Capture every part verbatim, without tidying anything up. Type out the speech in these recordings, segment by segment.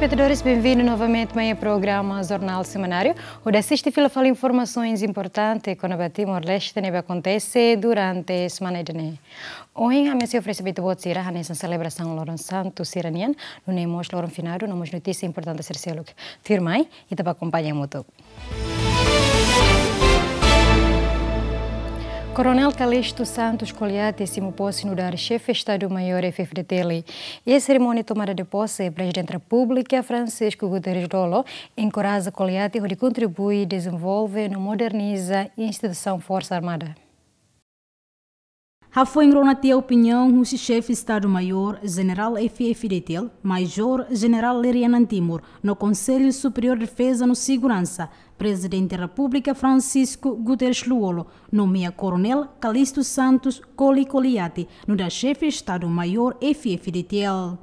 Telespetadores, benvindu novamente mai iha programa Jornál Semanáriu, hodi asiste fila fali informasoens importante kona-ba Timor-Leste ne'ebé akontese durante semana ida-ne'e. Ohin ami sei oferese ba ita-boot sira hanesan selebrasaun loron santu sira-nian, nune'e mós loron finadu, no mós notísia importante sira seluk. Tuirmai, ita bá akompaña hamutuk. Koronél Calixto Santos Coliati simu pose nu'udar Xefe Estadu Maiór F-FDTL. Iha serimónia tomada de pose, Prezidente Repúblika Francisco Guterres Lú-Olo enkoraja Coliati hodi kontribui dezenvolve no moderniza instituisaun Forsa Armada. Hafoin rona tiha opiniaun husi Xefe Estadu Maiór Jenerál F-FDTL, Majór Jenerál Lerian Antimor, no Konsellu Superiór Defeza no Seguransa, Prezidente Repúblika Francisco Guterres Lú-Olo nomeia Koronél Calixto Santos Coli Coliati nu'udar Xefe Estadu Maiór F-FDTL.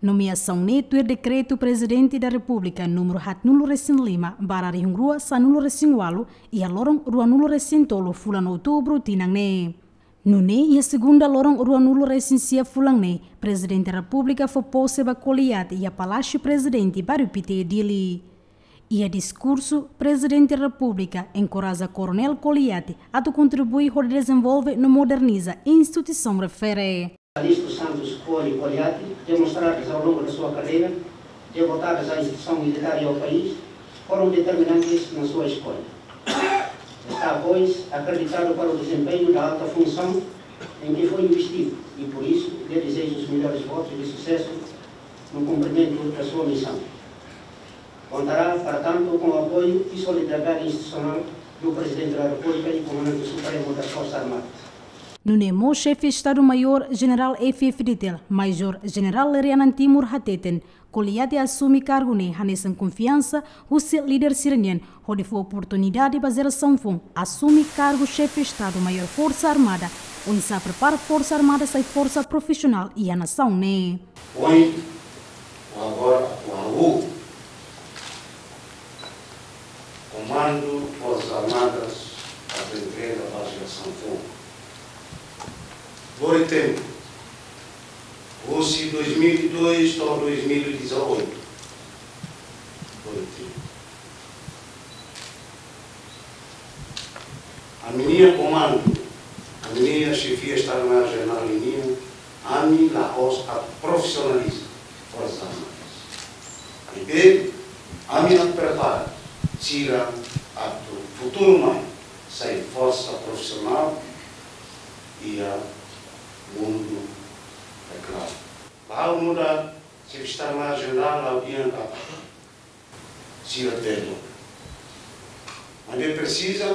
Nomeasaun ne'e tuir Dekretu Prezidente da Repúblika númeru haatnulu-resin-lima barra rihun rua sanulu-resin-ualu, iha loron ruanulu-resin-tolu fulan Outubru tinan ne'e. Nune'e iha Segunda loron ruanulu-resin-sia fulan ne'e, Prezidente Repúblika fó pose ba Coliati iha Palásiu Prezidente Bairru Pité, Dili. Iha diskursu, Prezidente Repúblika enkoraja Koronél Coliati atu kontribui hodi dezenvolve no moderniza instituisaun refere. Calixto Santos Coli Coliati, demonstradas ao longo da sua carreira, devotadas à instituição militar e ao país, foram determinantes na sua escolha. Está, pois, acreditado para o desempenho da alta função em que foi investido e, por isso, lhe desejo os melhores votos de sucesso no cumprimento da sua missão. Contará, portanto, com o apoio e solidariedade institucional do Presidente da República e Comandante Supremo das Forças Armadas. Nune'e mós Xefe Estadu Maiór Jenerál F-FDTL, Majór Jenerál Lerian Antimor hateten, Coliati asume kargu ne'e hanesan konfiansa husi líder sira-nian, hodi fó oportunidade ba jerasaun foun asume kargu Xefe Estadu Maiór Forsa Armada, oinsá prepara Forsa Armada sai forsa profisionál iha nasaun ne'e. Ohin, ou agora, ou ha'u, Komandu Forsas Armadas atu entrega ba jerasaun foun. Lori tempu, husi dois mil e dois to'o dois mil e dezoito. Lori tempu. Ami-nia komandu, ami-nia Xefia Estadu Maiór Jenerál nian, ami la'ós atu profisionaliza Forsas Armadas. Maibé, ami atu prepara sira atu futuru mai sai forsa profisionál iha mundu rekrutamentu. Ba ha'u nu'udar Xefe Estadu Maiór Jenerál, ha'u dehan katak sira tebes. Maibé presiza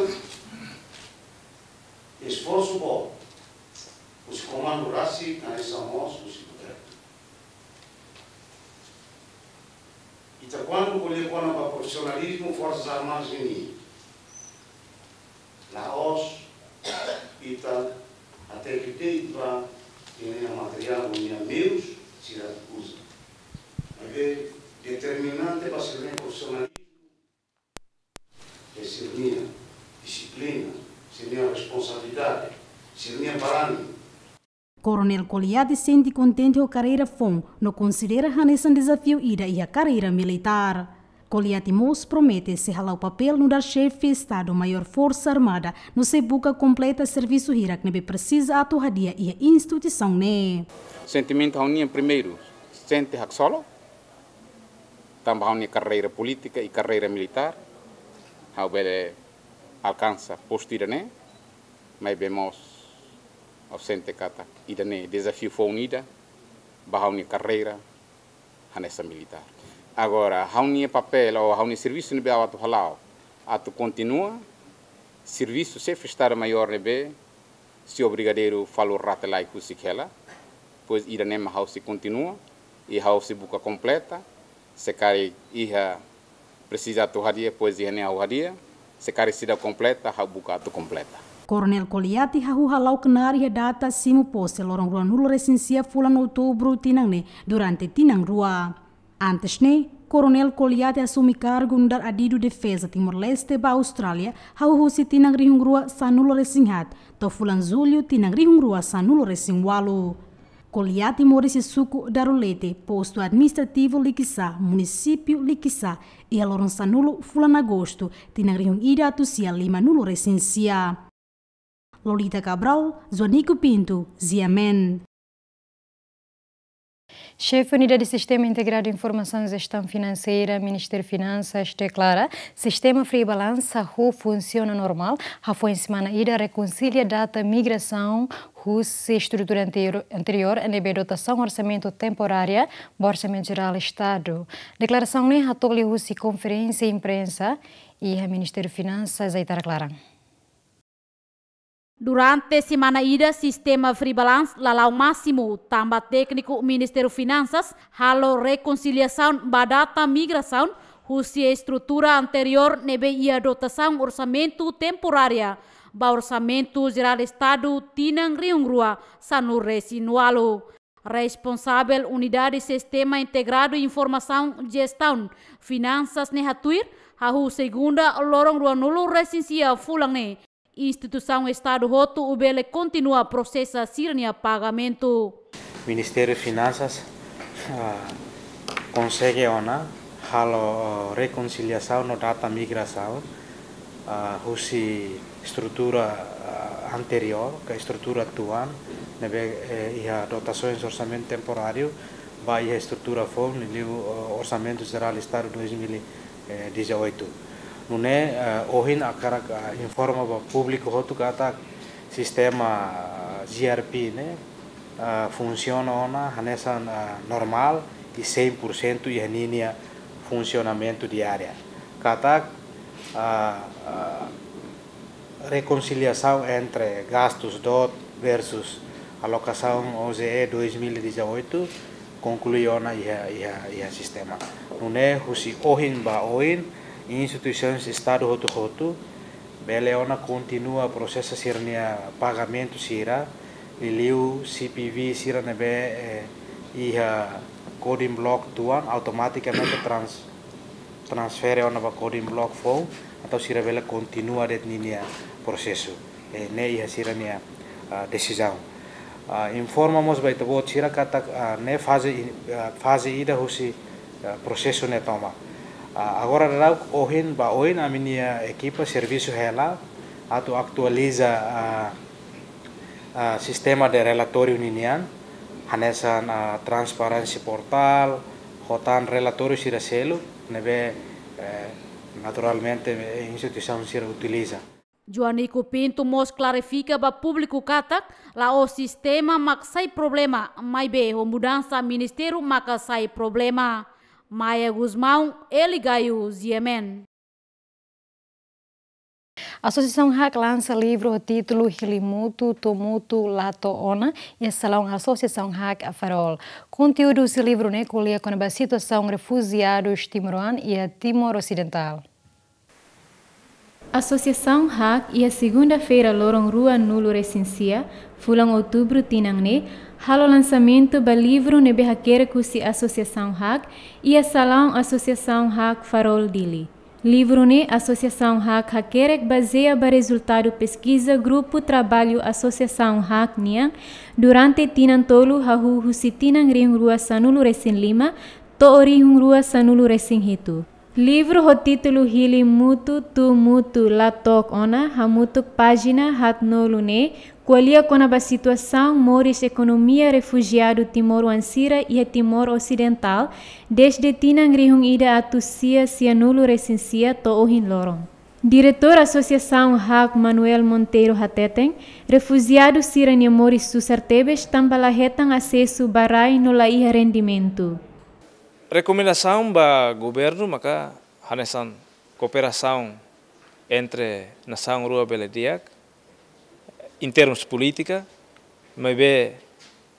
esforsu boot husi komandu rasik, hanesan mós husi governu. Ita kuandu ko'alia kona-ba profisionalizmu Forsas Armadas nian, la'ós ita hateke de'it ba nia materiál, nia meius sira uza. Maibé determinante ba sira-nia profisionalizmu, sira-nia dixiplina, sira-nia responsabilidade, sira-nia barani. Koronél Coliati sente kontente ho karreira foun, no konsidera hanesan dezafiu ida iha karreira militár. Coliati mós promete sei hala'o papél nu'udar Xefe Estadu Maiór Forsa Armada, no sei buka kompleta servisu hirak ne'ebé presiza atu hadi'a iha instituisaun ne'e. Sentimentu ha'u-nian primeiru, sente haksolok, tanba ha'u-nia karreira polítika i karreira militár, ha'u bele alkansa postu ida-ne'e, maibé mós ha'u sente katak ida-ne'e dezafiu foun ida ba ha'u-nia karreira hanesan militár. Agora, ha'u-nia papél ou ha'u-nia servisu ne'ebé ha'u atu hala'o, atu kontinua servisu Xefe Estadu Maiór ne'ebé Señór Brigadeiru Falur Rate Laek husik hela, depois ida-ne'e mak ha'u sei kontinua, i ha'u sei buka kompleta, se karik iha presiza atu hadi'a, depois iha ne'e ha'u hadi'a, se karik seidauk kompleta, ha'u buka atu kompleta. Koronél Coliati hahú hala'o knaar iha data simu pose loron ruanulu-resin-sia fulan Outubru tinan ne'e durante tinan rua. Antes ne'e, Koronél Coliati asume kargu nu'udar adidu defeza Timor-Leste ba Austrália, hahú husi tinan rihun rua sanulu-resin-haat, to'o fulan Jullu tinan rihun rua sanulu-resin-ualu. Ko'alia Timor husi suku Darulete, postu administrativu Likisá, munisípiu Likisá, iha loron sanulu fulan Agostu, tinan rihun ida atus sia limanulu-resin-sia. Lolita Cabral, Joanico Pinto, G M N. Xefe Unidade Sistema Integradu Informasaun Jestaun Finanseira, Ministériu Finansas, deklara sistema Freebalance hahú funsiona normál, hafoin semana ida rekonsilia data migrasaun husi estrutura anteriór, anteriór, ne'ebé dotasaun orsamentu temporária ba Orsamentu Jerál Estadu. Deklarasaun ne'e hato'o liuhusi konferénsia imprensa iha Ministériu Finansas, Aitara Klaran. Durante semana ida, sistema Freebalance la la'o másimu, tanba tékniku Ministériu Finansas halo rekonsiliasaun ba data migrasaun husi estrutura anteriór ne'ebé iha dotasaun orsamentu temporária ba Orsamentu Jerál Estadu tinan rihun rua sanulu-resin-ualu. Responsavel Unidade Sistema Integradu Informasaun Jestaun Finansas ne'e hatuir, hahú segunda loron ruanulu-resin-sia fulan ne'e, instituisaun Estadu hotu bele kontinua prosesa sira-nia pagamentu. Ministériu Finansas, ah, konsege ona halo, ah, rekonsiliasaun no data migrasaun, ah, husi estrutura, ah, anteriór, ka estrutura tuan, ne'ebé, eh, iha dotasaun orsamentu temporáriu, ba iha estrutura foun, liuliu, eh, Orsamentu Jerál Estadu dois mil e dezoito. Nune'e, eh, ohin hakarak, eh, informa ba públiku hotu katak sistema, eh, G R P ne'e, eh, funsiona ona hanesan, eh, normál i cem por cento iha ninia funsionamentu diária. Katak, eh, eh, rekonsiliasaun entre gastus DOT versus alokasaun O J E dois mil e dezoito konklui ona iha, iha, iha sistema. Nune'e husi ohin ba oin, instituisaun Estadu hotu-hotu bele ona kontinua prosesa sira-nia pagamentu sira, liuliu C P V sira ne'ebé, eh, iha coding block tuan, automatikamente trans-, transfere ona ba coding block foun, entaun sira bele kontinua de'it ninia prosesu. Eh, ne'e iha sira-nia, ah, desizaun. Ah, informa mós ba ita-boot sira katak, ah, ne'e faze i-, ah, faze ida husi, ah, prosesu ne'e tomak. Ah, agora daudaun ohin ba oin ami-nia ekipa servisu hela atu atualiza, ah, ah, sistema de relatóriu ninian, hanesan, ah, transparency portal, ho tan relatóriu sira seluk ne'ebé, eh, naturalmente, eh, instituisaun sira utiliza. Joanico Pinto mós klarifika ba públiku katak la'ós sistema mak sai problema, maibé ho mudansa ministériu maka sai problema. Maia Gusmão, Eli Gaio, G M N. Asosiasaun HAK lansa livru ho títulu Hili Mutu, To'o Mutu, La To'o Ona, iha salaun Asosiasaun HAK Farol. Konteúdu husi livru ne'e ko'alia kona-ba situasaun refujiadus timoroan iha Timor Osidentál. Asosiasaun HAK iha segunda-feira loron ruanulu-resin-sia, fulan outubru tinan ne'e, halo lansamentu ba livru ne'ebé hakerek husi Asosiasaun HAK iha salaun Asosiasaun HAK Farol Dili. Livru ne'e Asosiasaun HAK hakerek bazeia ba rezultadu peskiza Grupu Traballu Asosiasaun HAK nian durante tinan tolu, hahú husi tinan rihun rua sanulu-resin-lima to'o rihun rua sanulu-resin-hitu. Livru ho títulu Hili Mutu, To'o Mutu, La To'o Ona, hamutuk pájina haatnulu ne'e, ko'alia kona-ba situasaun moris ekonomia refujiadu timoroan sira iha Timor Osidentál, dezde tinan rihun ida atus sia sianulu-resin-sia to'o ohin loron. Diretór Asosiasaun HAK, Manuel Monteiro, hateten, refujiadu sira-nia moris susar tebes tanba la hetan asesu ba rai no la iha rendimentu. Rekomendasaun ba governu maka hanesan kooperasaun entre nasaun rua bele di'ak, em termos polítika, maibé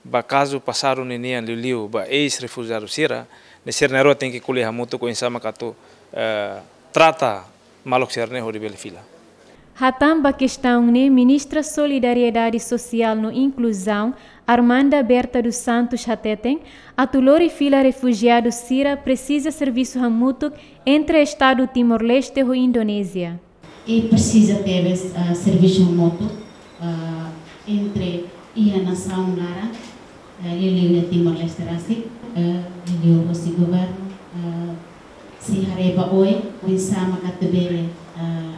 ba kazu pasadu ninian liuliu ba eis-refujiadu sira, ne'e sira na'in-rua tenke ko'alia hamutuk oinsá maka atu, eh, trata maluk sira-ne'e hodi bele fila. Hatán ba kestaun ne'e, Ministra Solidariedade Sosiál no Inkluzaun, Armanda Berta dos Santos, hateten, atu lori fila refujiadu sira presiza servisu hamutuk entre Estadu Timor-Leste ho Indonézia. I presiza tebes, ah, servisu hamutuk, ah, entre iha nasaun laran, eh, liuliu iha Timor-Leste rasik, eh, liuliu hosi governu, eh, sei haree ba oin, oinsá mak atu bele, eh,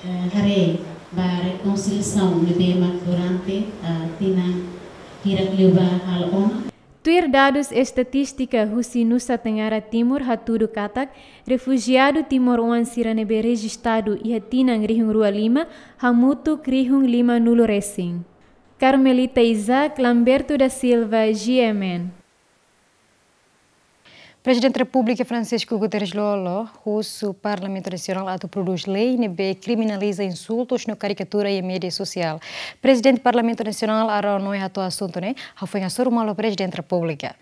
eh, haree ba rekonsiliasaun ne'ebé mak durante, eh, tinan hirak liubá halo ona. Tuir dadus estatístika husi Nusa Tenggara Timur hatudu katak, refujiadu timoroan sira ne'ebé rejistadu iha tinan rihun rua lima, hamutuk rihun lima-nulu resin. Carmelita Isaac, Lamberto da Silva, G M N. Prezidente Repúblika Francisco Guterres Lú-Olo husu Parlamentu Nasionál atu prodús lei ne'ebé kriminaliza insultus no karikatura iha média sosiál. Prezidente Parlamentu Nasionál Araújo Noé hato'o asuntu ne'e, hafoin hasoru malu Prezidente Repúblika.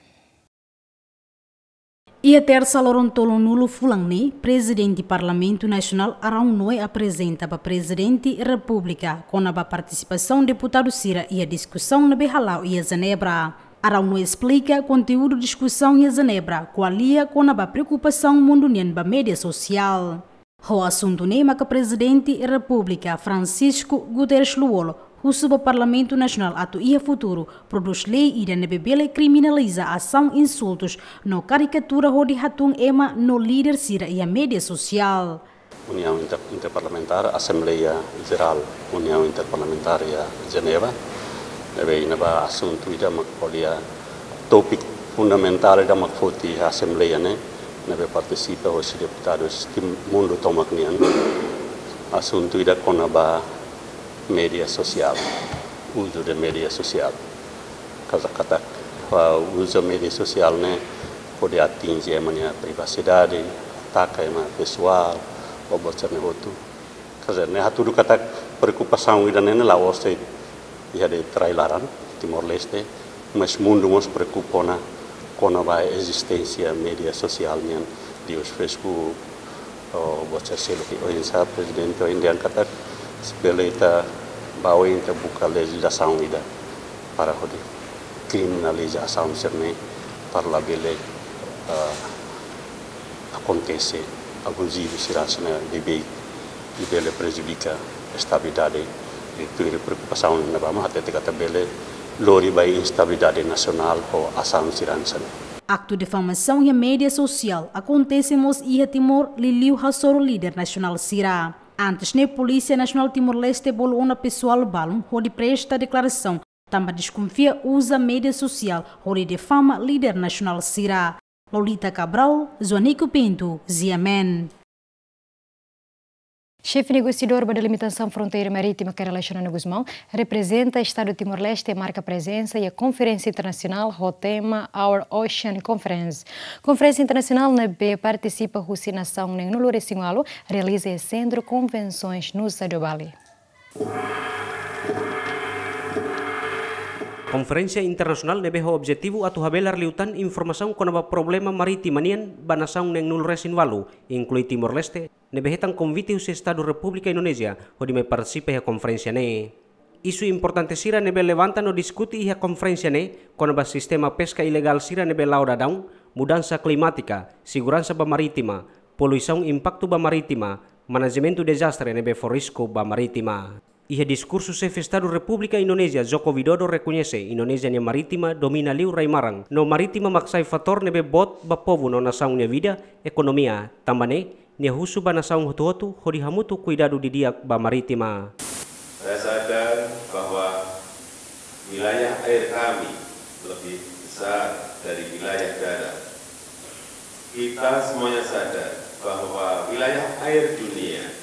Iha Tersa loron tolunulu fulan ne'e, Prezidente Parlamentu Nasionál Araújo Noé aprezenta ba Prezidente Repúblika kona-ba partisipasaun deputadu sira iha diskusaun ne'ebé hala'o iha Jenebra. Araújo Noé esplika konteúdu diskusaun iha Jenebra, ko'alia kona-ba preokupasaun mundu nian ba média sosiál. Ho asuntu ne'e maka Prezidente Repúblika Francisco Guterres Lú-Olo husu ba Parlamentu Nasionál atu iha futuru prodús lei ida ne'ebé bele kriminaliza asaun insultus no karikatura hodi hatún ema no líder sira iha média sosiál. Uniaun Inter-, Interparlamentár, Asembleia Jerál Uniaun Interparlamentár iha Jenebra, ne'ebé iha ne'ebá asuntu ida mak ko'alia tópiku fundamentál ida mak foti iha Asembleia ne'e, ne'ebé partisipa hosi deputadus tim-, mundu tomak nian. Asuntu ida kona-ba média sosiál, uzu de média sosiál. Katak, ah, uza média sosiál ne'e hodi atinje ema nia privasidade, ataka ema pesoál, ou buat sira-ne'e hotu. Katak ne'e hatudu katak preokupasaun ida-ne'e ne'e la'ós de'it iha de'it rai-laran, Timor-Leste, mas mundu mós preokupa ona kona-ba ezisténsia média sosiál nian, liuhusi Facebook, ou buat sira seluk. Oinsá Prezidente ohin dehan katak se bele ita ba oin ita buka lejizlasaun ida para hodi kriminaliza asaun sira-ne'e para labele, eh, akontese abuzivu sira hanesan ne'e, beibeik i bele prejudika estabilidade. I tuir preokupasaun ne'ebá mak hatete katak bele lori ba instabilidade nasionál ho asaun sira hanesan ne'e. Aktu difamasaun iha média sosiál akontese mós iha Timor liuliu hasoru líder nasionál sira. Antes ne'e, Polísia Nasionál Timor-Leste bolu ona pesoál balun hodi presta deklarasaun tanba deskonfia uza média sosiál hodi difama líder nasionál sira. Lolita Cabral, Joanico Pinto, G M N. Xefe negosiadór ba delimitasaun fronteira marítima Kay Rala Xanana Gusmão reprezenta Estadu Timor-Leste marka prezensa iha konferénsia internasionál ho tema Our Ocean Conference. Konferénsia internasionál ne'ebé partisipa husi nasaun neen-nulu resin ualu realiza iha Sentru Konvensoens Nusa Dua Bali. Konferénsia internasionál ne'ebé ho objetivu atu habelar liután informasaun kona-ba problema marítima nian ba nasaun neen-nulu resin ualu, inklui Timor-Leste, ne'ebé hetan konvite husi Estadu Repúblika Indonézia hodi mai partisipa iha konferénsia ne'e. Isu importante sira ne'ebé levanta no diskute iha konferénsia ne'e kona-ba sistema peska ilegál sira ne'ebé la'o daudaun, mudansa klimátika, seguransa ba marítima, poluisaun impaktu ba marítima, manajementu dezastre ne'ebé fó risku ba marítima. Iha diskursu, Xefe Estadu Repúblika Indonézia Joko Widodo rekoñese Indonézia nia marítima domina liu rai-maran, no marítima mak sai fatór ne'ebé boot ba povu no nasaun nia vida, ekonomia. Tanba ne'e, nia husu ba nasaun hotu-hotu hodi hamutuk kuidadu didi'ak ba marítima. Saya sadar bahwa wilayah air kami lebih besar dari wilayah darat. Kita semuanya sadar bahwa wilayah air dunia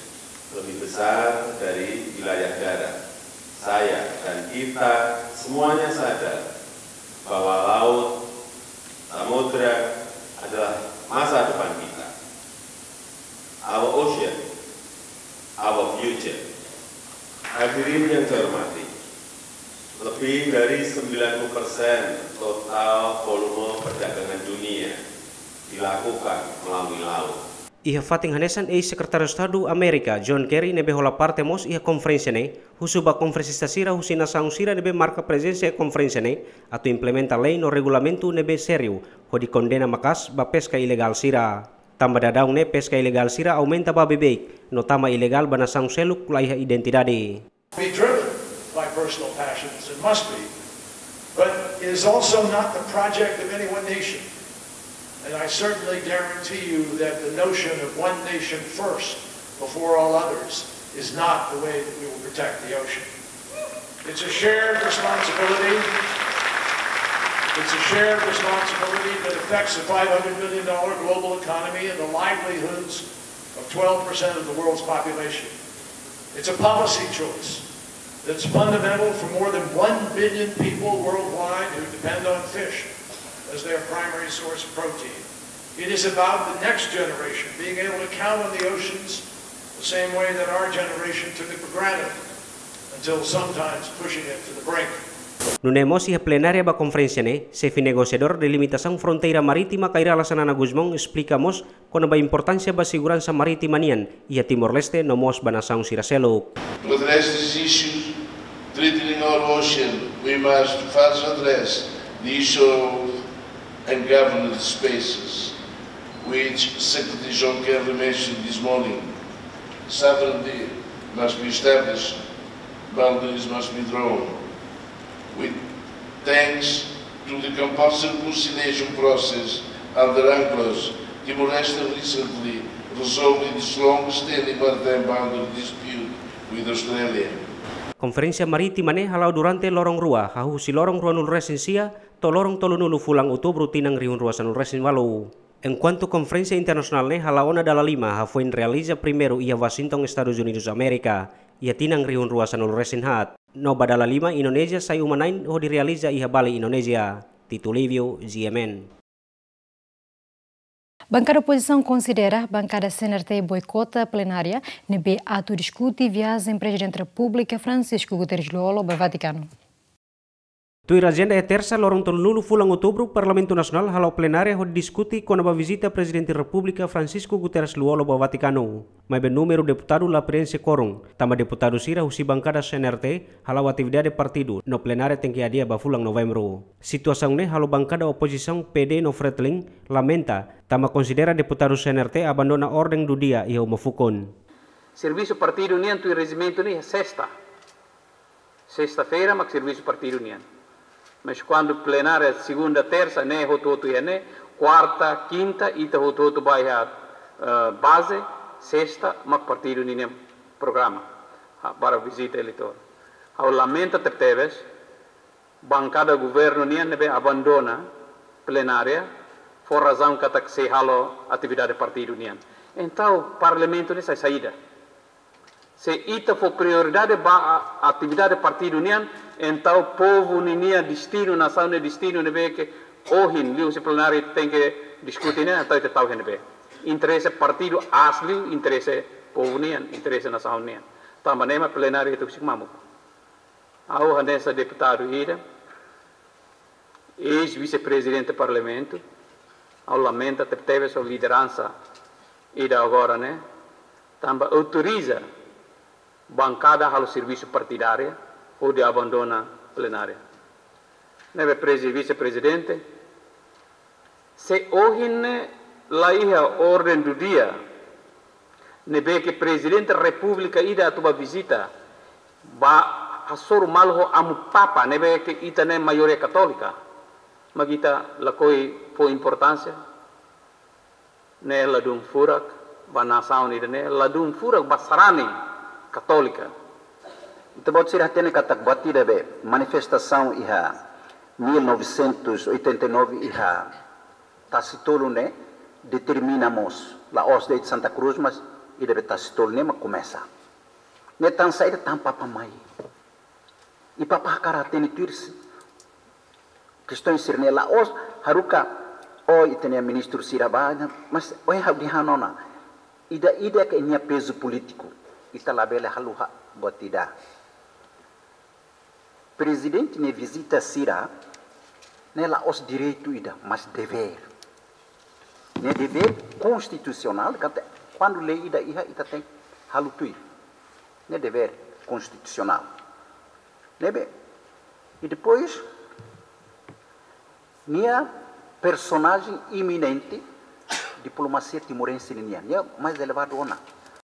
lebih besar dari wilayah darat. Saya dan kita semuanya sadar bahwa laut, samudra adalah masa depan kita. Our ocean, our future. Hadirin yang saya hormati, lebih dari sembilan puluh persen total volume perdagangan dunia dilakukan melalui laut. Iha fatin hanesan, eis-Sekretáriu Estadu Amérika, John Kerry, ne'ebé hola parte mós iha konferénsia ne'e, husu ba konferensista sira husi nasaun sira ne'ebé marka prezensa iha konferénsia ne'e atu implementa lei no regulamentu ne'ebé sériu, hodi kondena maka'as ba peska ilegál sira. Tanba daudaun ne'e peska ilegál sira aumenta ba beibeik, no tama ilegál ba nasaun seluk la iha identidade. Be driven by personal passions, it must be, But it is also not the project of any one nation. And I certainly guarantee you that the notion of one nation first before all others is not the way that we will protect the ocean. It's a shared responsibility. It's a shared responsibility that affects the five hundred million dollar global economy and the livelihoods of twelve percent of the world's population. It's a policy choice that's fundamental for more than one billion people worldwide who depend on fish as their primary source of protein. It is about the next generation being able to count on the oceans the same way that our generation took it for granted, until sometimes pushing it to the brink. Nune'e mós iha plenária ba konferénsia ne'e, xefe negosiadór delimitasaun fronteira marítima Kay Rala Xanana Gusmão esplika mós kona-ba importánsia ba seguransa marítima nian iha Timor-Leste no mós ba nasaun sira seluk. To address these issues threatening our ocean, we must first address the issue of ungoverned spaces, which Secretary Jean Kerry mentioned this morning. Sovereignty must be established, boundaries must be drawn. With thanks to the compulsory reconciliation process under UNCLOS, Timor-Leste recently resolved its long-standing maritime boundary dispute with Australia. Konferénsia marítima ne'e hala'o durante loron rua, hahú husi loron ruanulu resin sia to'o loron tolunulu fulan Outubru tinan rihun rua sanulu resin walu. Enkuantu konferénsia internasionál ne'e hala'o ona dala lima, hafoin realiza primeiru iha Washington, Estadus Unidus Amérika, iha tinan rihun rua sanulu resin haat. No ba dala lima Indonézia sai uma-na'in hodi realiza iha Bali, Indonézia. Tito Livio, G M N. Bankada opozisaun konsidera bankada C N R T boikota plenária ne'ebé atu diskute viajen Prezidente Repúblika Francisco Guterres Lú-Olo ba Vatikanu. Tuir ajenda, iha tersa, loron tolunulu fulan Outubru, Parlamentu Nasionál hala'o plenária hodi diskute kona-ba vizita Prezidente Repúblika Francisco Guterres Lú-Olo ba Vatikanu. Maibé númeru deputadu la preenxe kuorum, tanba deputadu sira husi bankada C N R T hala'o atividade partidu, no plenária tenke adia ba fulan Novembru. Situasaun ne'e halo bankada opozisaun P D no Fretilin lamenta, tanba konsidera deputadu C N R T abandona orden do dia iha uma fukun. Servisu partidu nian tuir rejimentu ne'e sesta. Sesta-feira mak servisu partidu nian. Mas kuandu plenária segunda, tersa, ne'e hotu-hotu iha ne'e, kuarta, kinta, ita hotu-hotu ba iha, eh, baze, sesta mak partidu ninia programa. Ha, para vizita eleitór. Ha'u lamenta tebetebes, bankada governu nian ne'ebé abandona plenária, fó razaun katak sei halo atividade partidu nian. Entaun, parlamentu ne'e sai saida? Se ita fó prioridade ba a-, atividade partidu nian, entaun povu ninia destinu, nasaun nia destinu ne'ebé ke ohin liuhusi plenária tenke diskute ne'e, entaun ita tau iha ne'ebé? Interese partidu asli, interese povu nian, interese nasaun nian. Tanba ne'e mak plenária ita husik mamuk. Ha'u hanesan deputadu ida, eis-vise-prezidente parlamentu, ha'u lamenta tebetebes ho lideransa ida agora ne'e, tanba autoriza bankada halo servisu partidária hodi abandona plenária. Ne'ebé prezi-, vise-prezidente, se ohin ne'e la iha orden do dia, ne'ebé ke Prezidente Repúblika ida atu ba vizita, ba hasoru malu ho amu Papa, ne'ebé ke ita ne'e maioria katólika, mak ita lakohi fó importánsia, ne'e ladún furak ba nasaun ida-ne'e, ladún furak ba sarani katólika. Ita-boot sira hatene katak buat ida be manifestasaun iha mil novecentos e oitenta e nove iha Tasitolu ne'e determina mós, la'ós de'it Santa Cruz, mas ida be Tasitolu ne'e mak komesa. Ne'e tan saida tan Papa mai. I Papa hakarak hatene tuir kestaun sira-ne'e, la'ós haruka, oh, ita-nia ministru sira ba, mas, oh, ha'u dehan ona. Ida-idak nia pezu polítiku. Ita labele haluha buat ida. Prezidente nia vizita sira-ne'e la'ós direitu ida, mas devér. Ne'e devér konstitusionál, katak kuandu lei ida iha, ita tenke halo tuir. Ne'e devér konstitusionál. Ne'ebé, i depois, nia personajen eminente diplomasia timorense ninian, nia mais elevadu ona.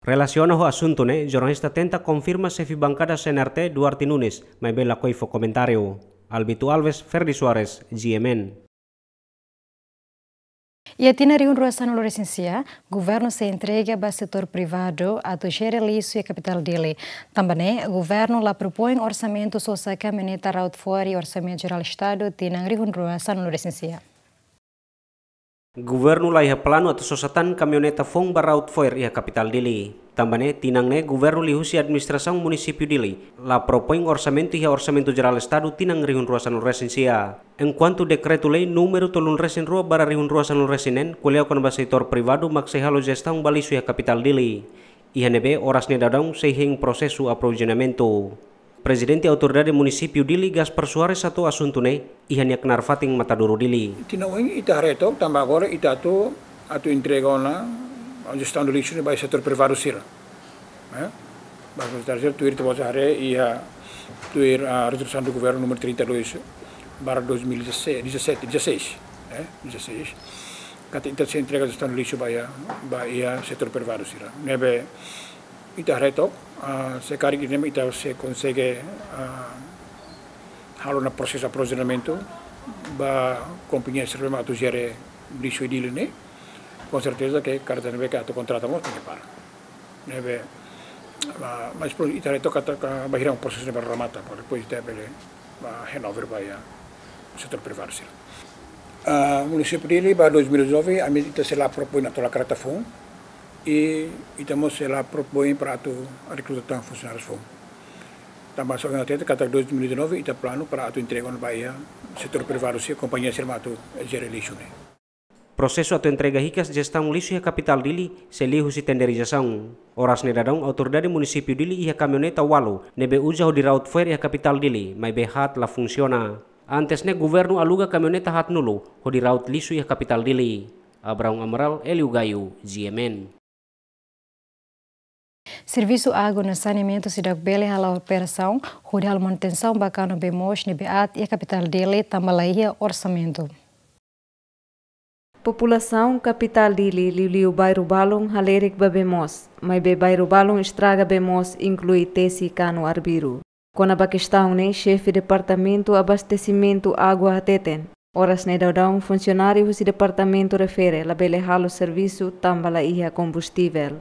Relasiona ho asuntu ne'e, jornalista tenta konfirma xefe bankada C N R T, Duarte Nunes, maibé lakohi fó komentáriu. Albito Alves, Ferdi Soares, G M N. Iha tinan rihun rua sanulu resin sia, governu sei entrega ba setór privadu atu jere lixu iha kapitál Dili. Tanba ne'e, governu la propoin orsamentu sosa kamioneta raut fo'er iha Orsamentu Jerál Estadu tinan rihun rua sanulu resin sia. Governu la iha planu atu sosa tan kamioneta foun ba raut fo'er iha kapitál Dili. Tanba ne'e, tinan ne'e governu liuhusi administrasaun munisípiu Dili la propoin orsamentu iha Orsamentu Jerál Estadu tinan rihun rua sanulu resin sia. Enkuantu dekretu-lei númeru tolunulu resin rua barra rihun rua sanulu resin neen ko'alia kona-ba setór privadu mak sei halo jestaun ba lixu iha kapitál Dili. Iha ne'ebé oras ne'e daudaun sei hein prosesu aprovizionamentu. Prezidente Autoridade Munisípiu Dili, Gaspar Soares, hato'o asuntu ne'e iha nia knaar fatin Matadouro, Dili. Tinan oin ita haree took, tanba agora ita atu, atu entrega ona jestaun do lixu ne'e ba setór privadu sira. Eh? Ba setór privadu sira, tuir ita-boot haree iha tuir, ah, rezolusaun do governu númeru trinta e dois barra dois mil e dezassete, dezassete, dezasseis, eh? Dezasseis. Katak ita sei entrega jestaun do lixu ba iha, ba iha setór privadu sira. Ne'ebé ita haree took, ah, se karik ita sei konsege, ah, halo ona prosesu aprovizionamentu ba kompañia sira ne'ebé mak atu jere lixu iha Dili ne'e, com certeza que kareta ne'ebé ke atu kontrata mós tenke para. Ne'ebé, ah, mas pronto, ita haree took katak bainhira prosesu ne'e remata, para depois ita bele, ah, handover ba iha setór privadu sira. Ah, munisípiu Dili ba dois mil e dezenove, ami ita sei la propoin atu halo kareta foun, i ita mós sei la propoin para atu rekruta tan funsionáriu foun. Tanba só ita hatene katak dois mil e dezenove ita planu para atu entrega ona ba iha setór privadu sira, kompañia sira mak atu jere lixu ne'e. Prosesu atu entrega hikas jestaun lixu iha kapitál Dili sei liuhusi tenderizasaun. Oras ne'e daudaun Autoridade Munisípiu Dili iha kamioneta ualu ne'ebé uza hodi raut fo'er iha kapitál Dili, maibé haat la funsiona. Antes ne'e governu aluga kamioneta haatnulu hodi raut lixu iha kapitál Dili. Abraão Amaral, Hélio Gaio, G M N. Servisu água no saneamentu seidauk bele hala'o operasaun hodi halo manutensaun ba kanu bee moos ne'ebé aat iha kapitál Dili tanba la iha orsamentu. Populasaun kapitál Dili liuliu bairru balun halerik ba bee moos, maibé bairru balun estraga bee moos inklui tesi kanu arbiru. Kona-ba kestaun ne'e, xefe Departamentu Abastesimentu Água hateten, oras ne'e daudaun funsionáriu husi departamentu refere labele halo servisu tanba la iha kombustivel.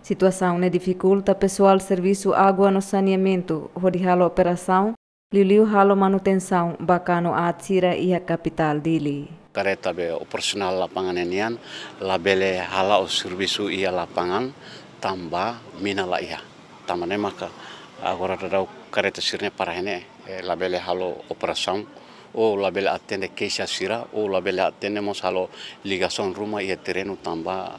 Situasaun ne'e difikulta pesoál servisu água no saneamentu hodi halo operasaun, liuliu halo manutensaun ba kanu aat sira iha kapitál Dili. Kareta be operasionál lapangan ne'e nian labele hala'o servisu iha lapangan tanba mina la iha. Tanba ne'e maka agora daudaun kareta sira-ne'e para iha ne'e, eh, labele halo operasaun, ou labele atende keixa sira, ou labele atende mós halo ligasaun ruma iha terrenu tanba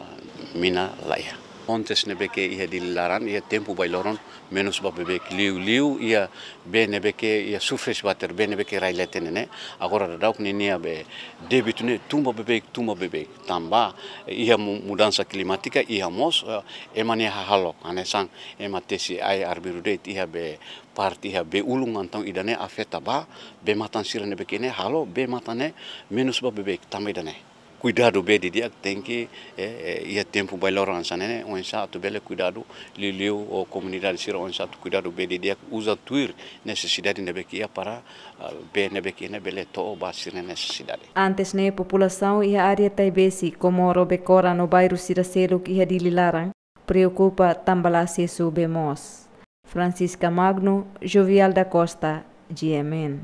mina la iha. Fontes ne'ebé ke iha Dili laran, iha tempu bailoron menus ba beibeik, liuliu iha bee ne'ebé ke iha surface water, bee ne'ebé ke rai leten ne'e. Agora daudaun ninia be débitu ne'e tun ba beibeik, tun ba beibeik. Tanba iha mu-, mudansa klimátika, iha mós, eh, ema nia hahalok. Hanesan ema tesi ai arbiru de'it iha be parte iha bee ulun, entaun ida-ne'e afeta ba bee matan sira ne'ebé ke ne'e, halo bee matan ne'e menus ba beibeik tanba ida-ne'e. Kuidadu bee didi'ak tenke, eh, eh, iha tempu bailoron hanesan ne'e, oinsá atu bele kuidadu, liuliu ho komunidade sira oinsá atu kuidadu bee didi'ak, uza tuir nesesidade ne'ebé ke iha para, ah, bee ne'ebé ke ne'e bele to'o ba sira-nia nesesidade. Antes ne'e populasaun iha área Taibesi, Comoro, Becora no bairru sira seluk iha Dili laran preokupa tanba la asesu bee moos. Francisca Magno, Jovial da Costa, G M N.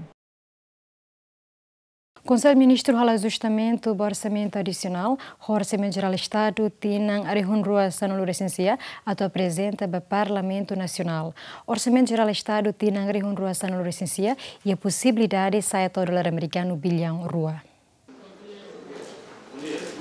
Konsellu Ministru halo ajustamentu ba orsamentu adisionál ho Orsamentu Jerál Estadu tinan rihun rua sanulu resin sia atu aprezenta ba Parlamentu Nasionál. Orsamentu Jerál Estadu tinan rihun rua sanulu resin sia iha posibilidade sa'e to'o dolar amerikanu biliaun rua.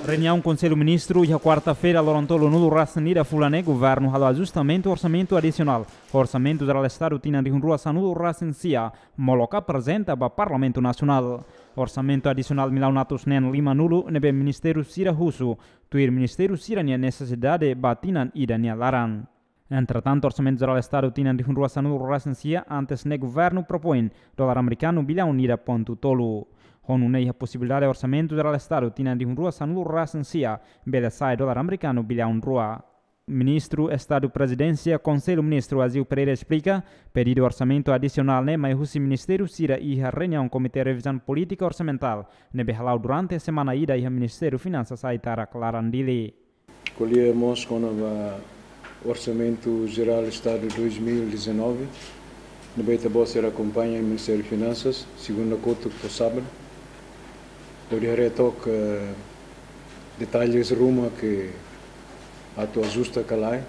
Reuniaun Konsellu Ministru iha kuarta-feira, loron tolunulu resin ida fulan ne'e, governu halo ajustamentu orsamentu adisionál ho Orsamentu Jerál Estadu tinan rihun rua sanulu resin sia, molok aprezenta ba Parlamentu Nasionál. Orsamentu adisionál millaun atus neen limanulu ne'ebé ministériu sira husu, tuir ministériu sira-nia nesesidade ba tinan ida nia laran. Entretantu, Orsamentu Jerál Estadu tinan rihun rua sanulu resin sia antes ne'e governu propoin dolar amerikanu biliaun ida pontu tolu. Ho nune'e iha posibilidade Orsamentu Jerál Estadu tinan rihun rua sanulu resin sia bele sa'e dolar amerikanu biliaun rua. Ministru Estadu Prezidénsia Konsellu Ministru Azeu Pereira esplika, pedidu orsamentu adisionál ne'e mai husi ministériu sira iha reuniaun Komité Revizaun Polítika Orsamentál ne'ebé hala'o durante semana ida iha Ministériu Finansas Aitarak, laran Dili. Ko'alia mós kona-ba Orsamentu Jerál Estadu dois mil e dezanove, ne'ebé ita-boot sira akompaña iha Ministériu Finansas, segunda kotuk to'o sábadu. Hodi haree took, eh, detalles ruma ke atu ajusta ka lae,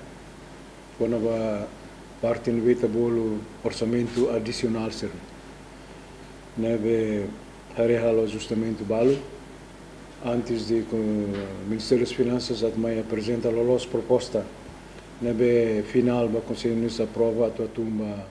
kona-ba parte ne'ebé ita bolu orsamentu adisionál sira-ne'e. Ne'ebé haree halo ajustamentu balu, antes de ku Ministériu Finansas atu mai aprezenta loloos proposta ne'ebé finál ba Konsellu Ministru aprova atu hatún ba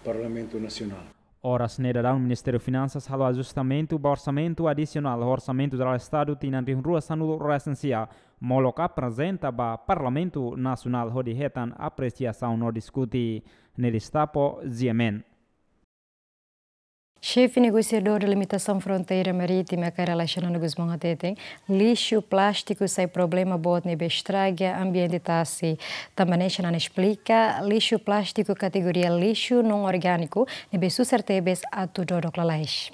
Parlamentu Nasionál. Oras ne'e daudaun Ministériu Finansas halo ajustamentu ba orsamentu adisionál, Orsamentu Jerál Estadu tinan rihun rua sanulu resin sia, molok aprezenta ba Parlamentu Nasionál hodi hetan apresiasaun no diskute. Ne'e Listapo, G M N. Xefe Negosiadór Delimitasaun Fronteira Marítima, Kay Rala Xanana Gusmão hateten, lixu plástiku sai problema boot ne'ebé estraga ambiente tasi. Tanba ne'e Xanana esplika, lixu plástiku kategoria lixu não-orgániku ne'ebé susar tebes atu dodok lalais.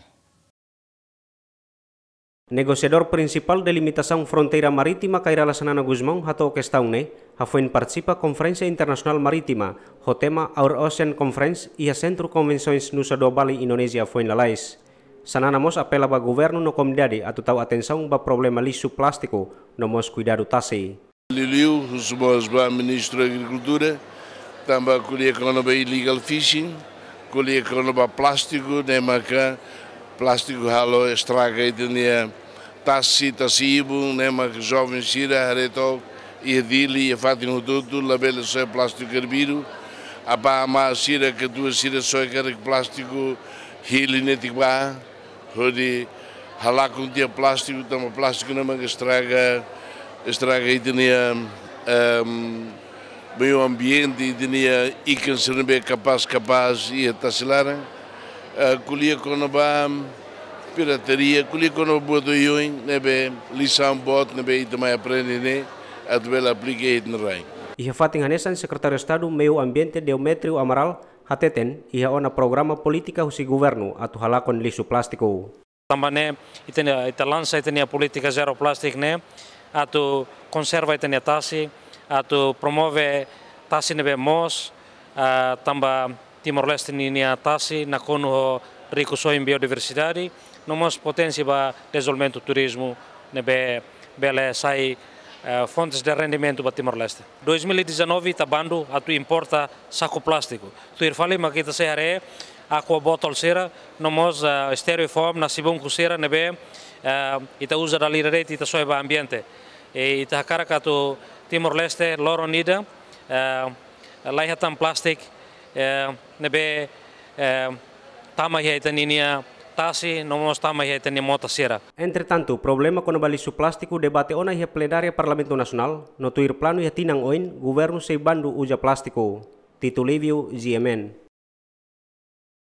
Negosiadór Prinsipál Delimitasaun Fronteira Marítima, Kay Rala Xanana Gusmão, hato'o kestaun ne'e hafoin partisipa Konferénsia Internasionál Marítima ho tema Our Ocean Conference iha Sentru Konvensoens Nusa Dua Bali, Indonézia, foin lalais. Xanana mós apela ba governu no komunidade atu tau atensaun ba problema lixu plástiku no mós kuidadu tasi. Liuliu husu mós ba Ministru Agrikultura, tanba ko'alia kona-ba illegal fishing, ko'alia kona-ba plástiku, ne'e maka plástiku halo estraga ita-nia tasi, tasi-ibun, ne'e maka joven sira haree took iha Dili, iha fatin hotu-hotu, labele soe plástiku hervidu, apá amá sira, katuas sira soe karik plástiku hili netik ba, hodi halakon tiha plástiku, tanba plástiku ne'e maka estraga, estraga ita-nia, em, meiu ambiente, ita-nia ikan sira ne'ebé kapás-kapás iha tasi laran. Eh, ko'alia kona-ba pirataria, ko'alia kona-ba buat oioin ne'ebé lisaun boot ne'ebé ita mai aprende ne'e atu bele aplika iha ita-nia rai. Iha fatin hanesan, Sekretáriu Estadu Meiu Ambiente Demetrio Amaral hateten, iha ona programa polítika husi governu atu halakon lixu plástiku. Tanba ne'e, ita-nia, ita lansa ita-nia polítika zero plastic ne'e, atu konserva ita-nia tasi, atu promove tasi ne'ebé moos, ah, tanba Timor-Leste ninia tasi nakonu ho rikusoin biodiversidade, no mós potensia ba dezenvolvimentu turizmu ne'ebé bele sai, eh, fontes de rendimentu ba Timor-Leste. Dois mil e dezanove ita bandu atu importa saku plástiku. Tuir fali mak ita sei haree aqua bottle sira, no mós, eh, styrofoam, nasi bungkus sira ne'ebé, eh, ita uza dala ida de'it, ita soe ba ambiente. I ita hakarak atu Timor-Leste loron ida, eh, laiha tan plástiku, eh, ne'ebé, eh, tama iha ita ninia tasi, no mós tama iha ita-nia mota sira. Entretantu, problema kona-ba lixu plástiku debate ona iha plenária Parlamentu Nasionál, no tuir planu iha tinan oin, governu sei bandu uza plástiku. Tito Livio, G M N.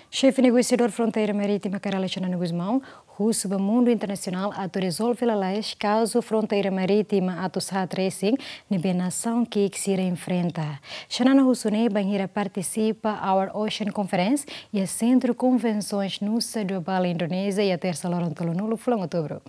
Xefe Negosiadór Fronteira Marítima, Kay Rala Xanana Gusmão, husu ba mundu internasionál atu rezolve lalais kazu fronteira marítima atus haat resin ne'ebé nasaun ki'ik sira enfrenta. Xanana husu ne'e bainhira partisipa Our Ocean Conference iha Sentru Konvensoens Nusa Dua Bali, Indonézia, iha tersa loron tolunulu fulan Outubru.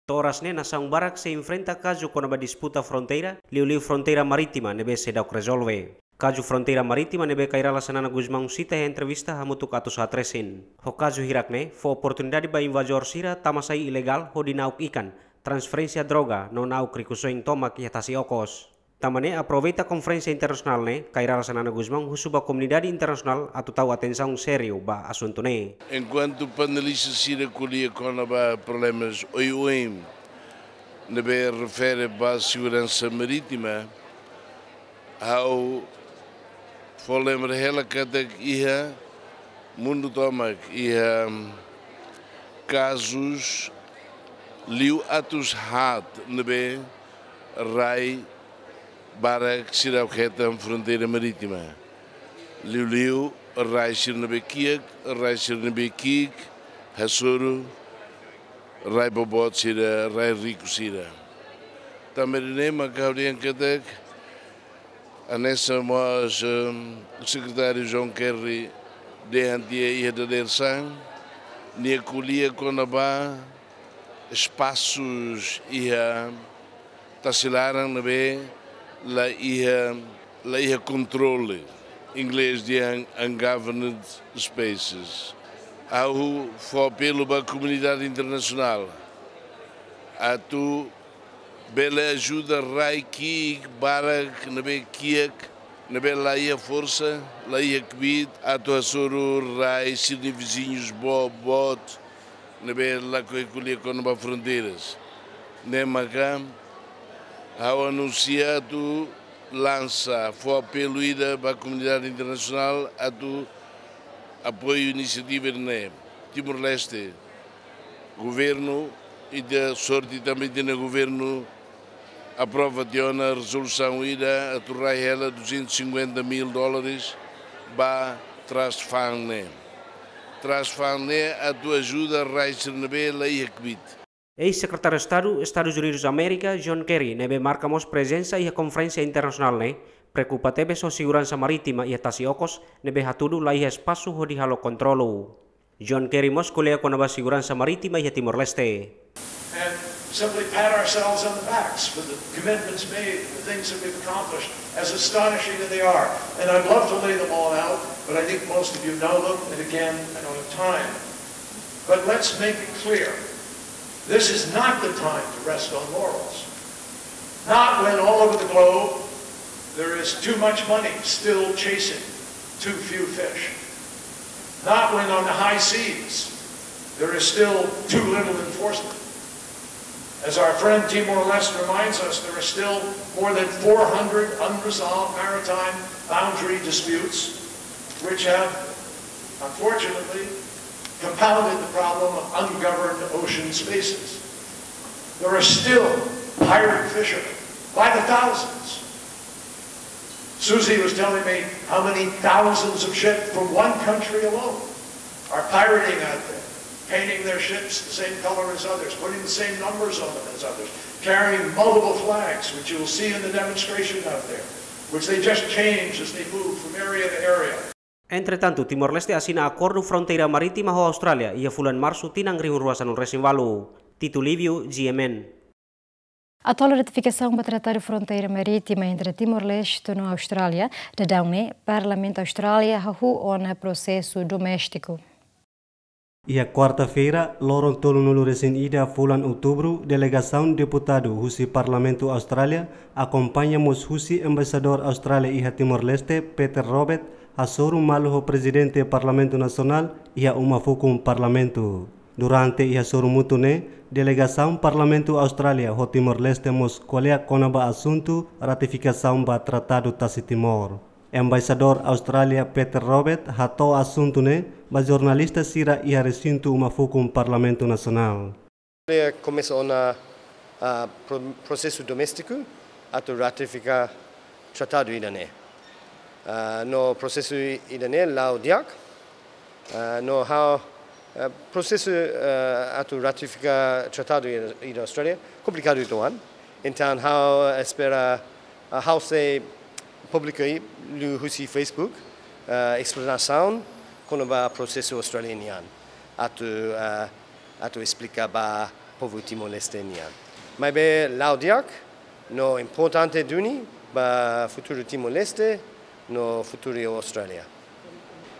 To'o oras ne'e nasaun barak sei enfrenta kazu kona-ba disputa fronteira, liuliu fronteira marítima ne'ebé seidauk rezolve. Kazu fronteira marítima ne'ebé Kay Rala Xanana Gusmão sita iha entrevista hamutuk atus haat resin. Ho kazu hirak ne'e, fó oportunidade ba invazór sira tama-sai ilegál hodi na'ok ikan, transferénsia droga no na'ok rikusoin tomak iha tasi okos. Tanba ne'e aproveita konferénsia internasionál ne'e, Kay Rala Xanana Gusmão husu ba komunidade internasionál atu tau atensaun sériu ba asuntu ne'e. Enkuantu panelista sira ko'alia kona-ba problemas oioin ne'ebé refere ba seguransa marítima, ha'u fó lembra hela katak iha mundu tomak iha kazus liu atus haat ne'ebé rai barak seidauk hetan fronteira marítima. Liuliu rai sira ne'ebé kiak, rai sira ne'ebé ki'ik, hasoru rai boboot sira, rai riku sira. Tanba ne'e maka ha'u dehan katak, hanesan mós, em, Sekretáriu John Kerry dehan tiha iha dadeer-saan, nia ko'alia kona-ba espasus iha tasi laran ne'ebé la iha, la iha kontrole, inglés dehan ungoverned spaces. Ha'u fó apelu ba komunidade internasionál atu bele ajuda rai ki'ik barak ne'ebé kiak, ne'ebé la iha forsa, la iha kbiit, atu hasoru rai sira-nia viziñus bo-, boot, ne'ebé lakohi ko'alia kona-ba fronteiras. Ne'e maka ha'u anunsia atu lansa, fó apelu ida ba komunidade internasionál atu apoiu inisiativa ne'e. Timor-Leste, governu, ita sorte tanba ita-nia governu aprova tiha ona rezolusaun ida atu rai hela duzentos e cinquenta mil dólares ba Trust Fund ne'e. Trust Fund ne'e atu ajuda rai sira ne'ebé la iha kbiit. Eis-Sekretáriu Estadu Estadus Unidus Amérika, John Kerry, ne'ebé marka mós prezensa iha konferénsia internasionál ne'e, preokupa tebes ho seguransa marítima iha tasi okos, ne'ebé hatudu la iha espasu hodi halo kontrolu. John Kerry mós ko'alia kona-ba seguransa marítima iha Timor-Leste. And simply pat ourselves on the backs for the commitments made, the things that we've accomplished, as astonishing as they are. And I'd love to lay them all out, but I think most of you know them, and again, I don't have time. But let's make it clear, this is not the time to rest on laurels. Not when all over the globe there is too much money still chasing too few fish. Not when on the high seas there is still too little enforcement. As our friend Timor-Leste reminds us, there are still more than four hundred unresolved maritime boundary disputes, which have, unfortunately, compounded the problem of ungoverned ocean spaces. There are still pirate fishermen by the thousands. Susie was telling me how many thousands of ships from one country alone are pirating out there, painting their ships the same color as others, putting the same numbers on them as others, carrying multiple flags, which you will see in the demonstration out there, which they just change as they move from area to area. Entretantu, Timor-Leste asina akordu fronteira marítima ho Austrália iha fulan Marsu tinan rihun rua sanulu resin ualu. Tito Livio, G M N. Atuál ratifikasaun ba Tratadu Fronteira Marítima entre Timor-Leste no Austrália, daudaun ne'e Parlamentu Austrália hahú ona prosesu doméstiku. Iha kuarta-feira, loron tolunulu resin ida fulan Outubru, delegasaun deputadu husi Parlamentu Austrália, akompaña mós husi Embaixadór Austrália iha Timor-Leste, Peter Roberts, hasoru malu ho Prezidente Parlamentu Nasionál iha uma fukun Parlamentu. Durante iha sorumutu ne'e, delegasaun Parlamentu Austrália ho Timor-Leste mós ko'alia kona-ba asuntu ratifikasaun ba Tratadu Tasi Timor. Embaixadór Austrália Peter Roberts hato'o asuntu ne'e ba jornalista sira iha resintu uma fukun Parlamentu Nasionál. Komesa ona, ah, pro-, prosesu doméstiku atu ratifika tratadu ida-ne'e. Ah, no prosesu ida-ne'e la'o di'ak. Ah, no ha'u, ah, prosesu, ah, atu ratifika tratadu iha, iha Austrália komplikadu uitoan. Entaun ha'u espera, ah, ha'u sei publika liuhusi Facebook, ah, esplanasaun kona-ba prosesu Austrália nian. Atu, ah, atu esplika ba povu Timor-Leste nian. Maibé la'o di'ak, no importante duni ba futuru Timor-Leste, no futuru Austrália.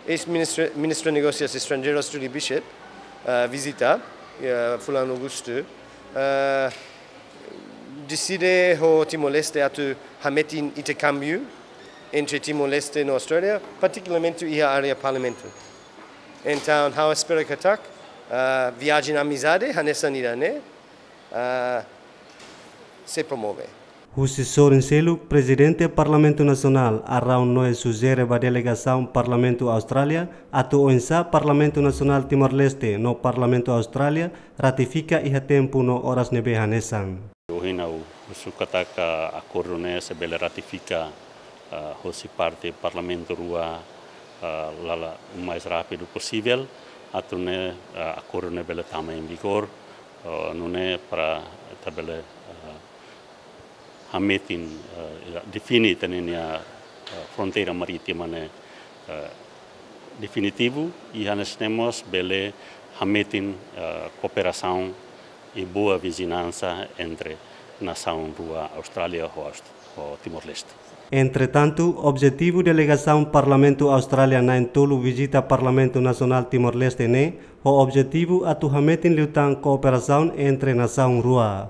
Eis-Ministru, Ministru Negósius Estranjeirus Julie Bishop, ah, vizita, ah, fulan Agostu, ah, deside ho Timor-Leste atu hametin interkámbiu entre Timor-Leste no Austrália, partikularmente iha área Parlamentu. Entaun, ha'u espera katak, ah, viajen amizade hanesan ida-ne'e, ah, sei promove. Husi sorin seluk, Prezidente Parlamentu Nasionál, Arão Noé, sujere ba delegasaun Parlamentu Austrália atu oinsá Parlamentu Nasionál Timor-Leste no Parlamentu Austrália ratifika iha tempu no oras ne'ebé hanesan. Ohin ha'u husu katak akordu ne'e sei bele ratifika, ah, hosi parte Parlamentu rua, ah, lala o mais rápidu posivel, atu nune'e, ah, akordu ne'e bele tama em vigor, ah, nune'e para ita bele, ah, Hametin, eh, define ita-nia, eh, fronteira marítima ne'e, eh, definitivu, i hanesan ne'e mós bele hametin, eh, kooperasaun i boa vizinhansa entre nasaun rua Austrália ho Aust-, ho Timor-Leste. Entretantu, objetivu delegasaun Parlamentu Austrália na'in-tolu vizita Parlamentu Nasionál Timor-Leste ne'e, ho objetivu atu hametin liután kooperasaun entre nasaun rua.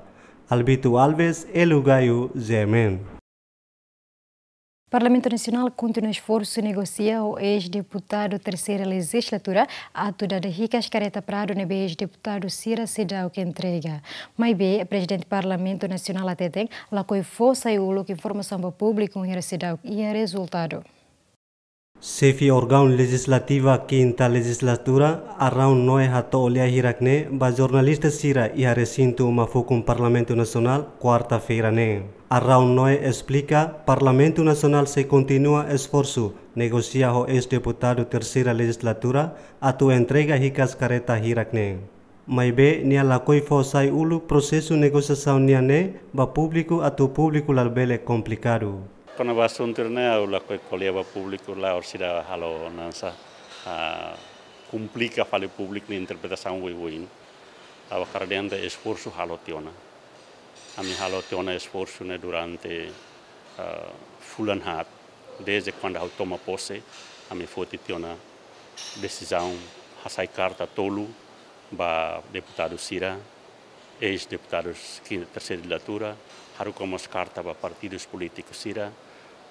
Albito Alves, Elu Gayo, G M N. Parlamentu Nasionál kontinua esforsu negosia ho eis-deputadu terseira lejizlatura atu dada hikas kareta Prado ne'ebé eis-deputadu sira seidauk entrega. Maibé, Prezidente Parlamentu Nasionál hateten, lakohi fó sai uluk informasaun ba públiku bainhira seidauk iha rezultadu. Xefe órgaun lejizlativa kinta lejizlatura, Arão Noé hato'o lia hirak ne'e ba jornalista sira iha resintu uma fukun Parlamentu Nasionál, kuarta-feira ne'e. Arão Noé esplika, Parlamentu Nasionál sei kontinua esforsu negosia ho eis-deputadu terseira lejizlatura atu entrega hikas kareta hirak ne'e. Maibé, nia lakohi fó sai uluk prosesu negosiasaun nian ne'e ba públiku atu públiku labele komplikadu. Kona-ba asuntu ne'e, ha'u lakohi ko'alia ba públiku, la orsida halo hanesan, ah, komplika fali públiku nia interpretasaun oioin. Ha'u hakarak dehan esforsu halo tiha ona. Ami halo tiha ona esforsu ne'e durante, ah, fulan haat. Desde kuandu ha'u toma pose, ami foti tiha ona desizaun hasai karta tolu ba deputadu sira, eis-deputadus kinta terseira lejizlatura, haruka mós karta ba partidus polítikus sira,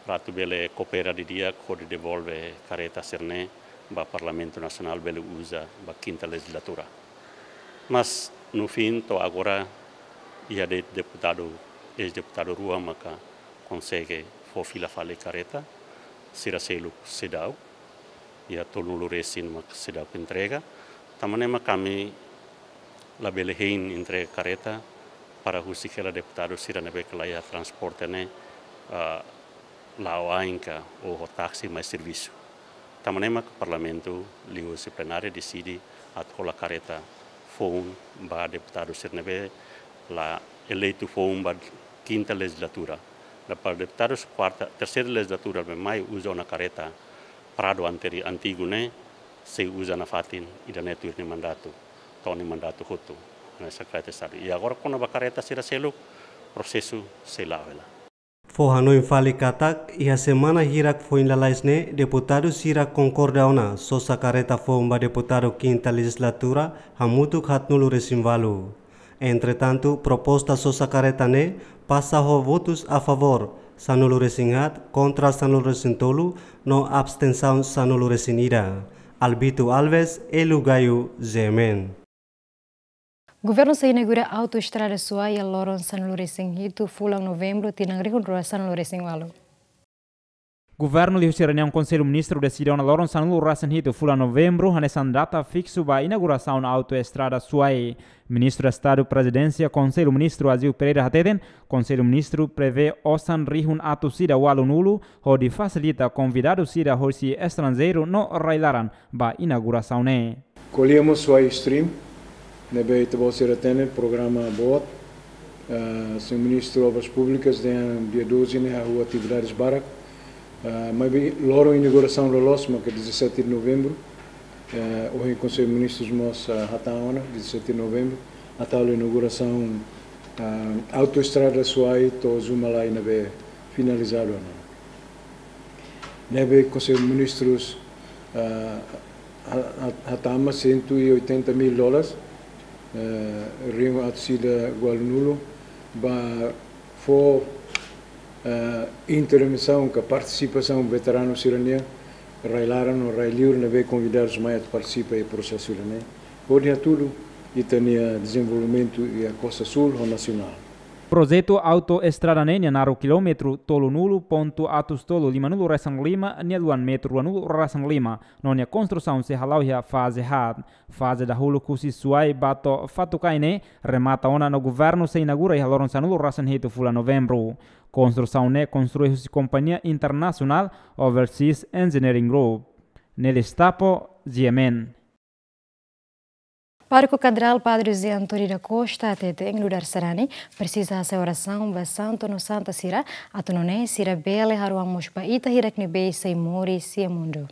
para atu bele koopera didi'ak hodi devolve kareta sira-ne'e ba Parlamentu Nasionál bele uza ba kinta lejizlatura. Mas, no fim, to'o agora, iha de'it deputadu, eis-deputadu rua maka konsege fó fila fali kareta, sira seluk seidauk, iha tolunulu resin maka seidauk entrega. Tanba ne'e mak ami labele hein entrega kareta para husik hela deputadu sira ne'ebé ke la iha transporte ne'e, ah, la'o ain ka ou ho taksi mai servisu. Tanba ne'e mak Parlamentu liuhusi plenária deside atu hola kareta foun ba deputadu sira ne'ebé la eleitu foun ba kinta lejizlatura. Depois deputadus kuarta, terseira lejizlatura ne'ebé mai uza ona kareta Prado anteri-, antigu ne'e, sei uza nafatin ida-ne'e tuir nia mandatu, to'o nia mandatu hotu, hanesan kareta Estadu. I agora kona-ba kareta sira seluk, prosesu sei la'o hela. Fó hanoin fali katak, iha semana hirak foin lalais ne'e, deputadu sira konkorda ona sosa kareta foun ba deputadu kinta lejizlatura, hamutuk haatnulu resin ualu. Entretantu, proposta sosa kareta ne'e pasa ho votus a favór sanulu resin haat, kontra sanulu resin tolu, no abstensaun sanulu resin ida. Albito Alves, Elu Gayo, G M N. Governu sei inaugura autoestrada Suai iha loron sanulu resin hitu fulan Novembru tinan rihun rua sanulu resin ualu. Governu liuhusi reuniaun Konsellu Ministru deside ona loron sanulu resin hitu fulan Novembru hanesan data fiksu ba inaugurasaun autoestrada Suai. Ministru Estadu Prezidénsia Konsellu Ministru Azil Pereira hateten, Konsellu Ministru prevee osan rihun atus ida ualunulu hodi fasilita konvidadu sira hosi estranjeiru no rai-laran ba inaugurasaun ne'e. Ko'alia mós Suai Stream, ne'ebé ita-boot sira hatene programa boot, eh, Señór Ministru Obras Públikas dehan dia doze ne'e hahú atividades barak, eh, maibé loron inaugurasaun loloos maka dezassete de Novembru, eh, ohin Konsellu Ministrus mós, eh, hatán ona, dezassete de Novembru, atu halo inaugurasaun, eh, autoestrada Suai to'o Zumalai ne'ebé finalizadu ona. Ne'ebé Konsellu Ministrus, ah, ha-, ha-, hatama cento e oitenta mil dólares, eh, rihun atus ida ualunulu, ba fó, eh, intervensaun ka partisipasaun veteranu sira-nian, rai-laran no rai-liur ne'ebé konvidadu mai atu partisipa iha prosesu ida-ne'e. Hodi hatudu ita-nia dezenvolvimentu iha Kosta Súl ho nasionál. Projetu autoestrada ne'e nia naruk kilómetru tolunulu pontu atus tolu limanulu resin lima, nia luan metru ruanulu resin lima, no nia konstrusaun sei hala'o iha faze haat. Faze dahuluk husi Suai ba to'o Fatukai ne'e remata ona no governu sei inaugura iha loron sanulu resin hitu fulan Novembru. Konstrusaun ne'e konstrui husi kompañia internasionál Overseas Engineering Group. Nelly Stapo, G M N. Pároku Katedrál Padre José António da Costa hateten nu'udar sarani presiza hasa'e orasaun ba santu no santa sira, atu nune'e sira bele harohan mós ba ita hirak ne'ebé sei moris iha mundu.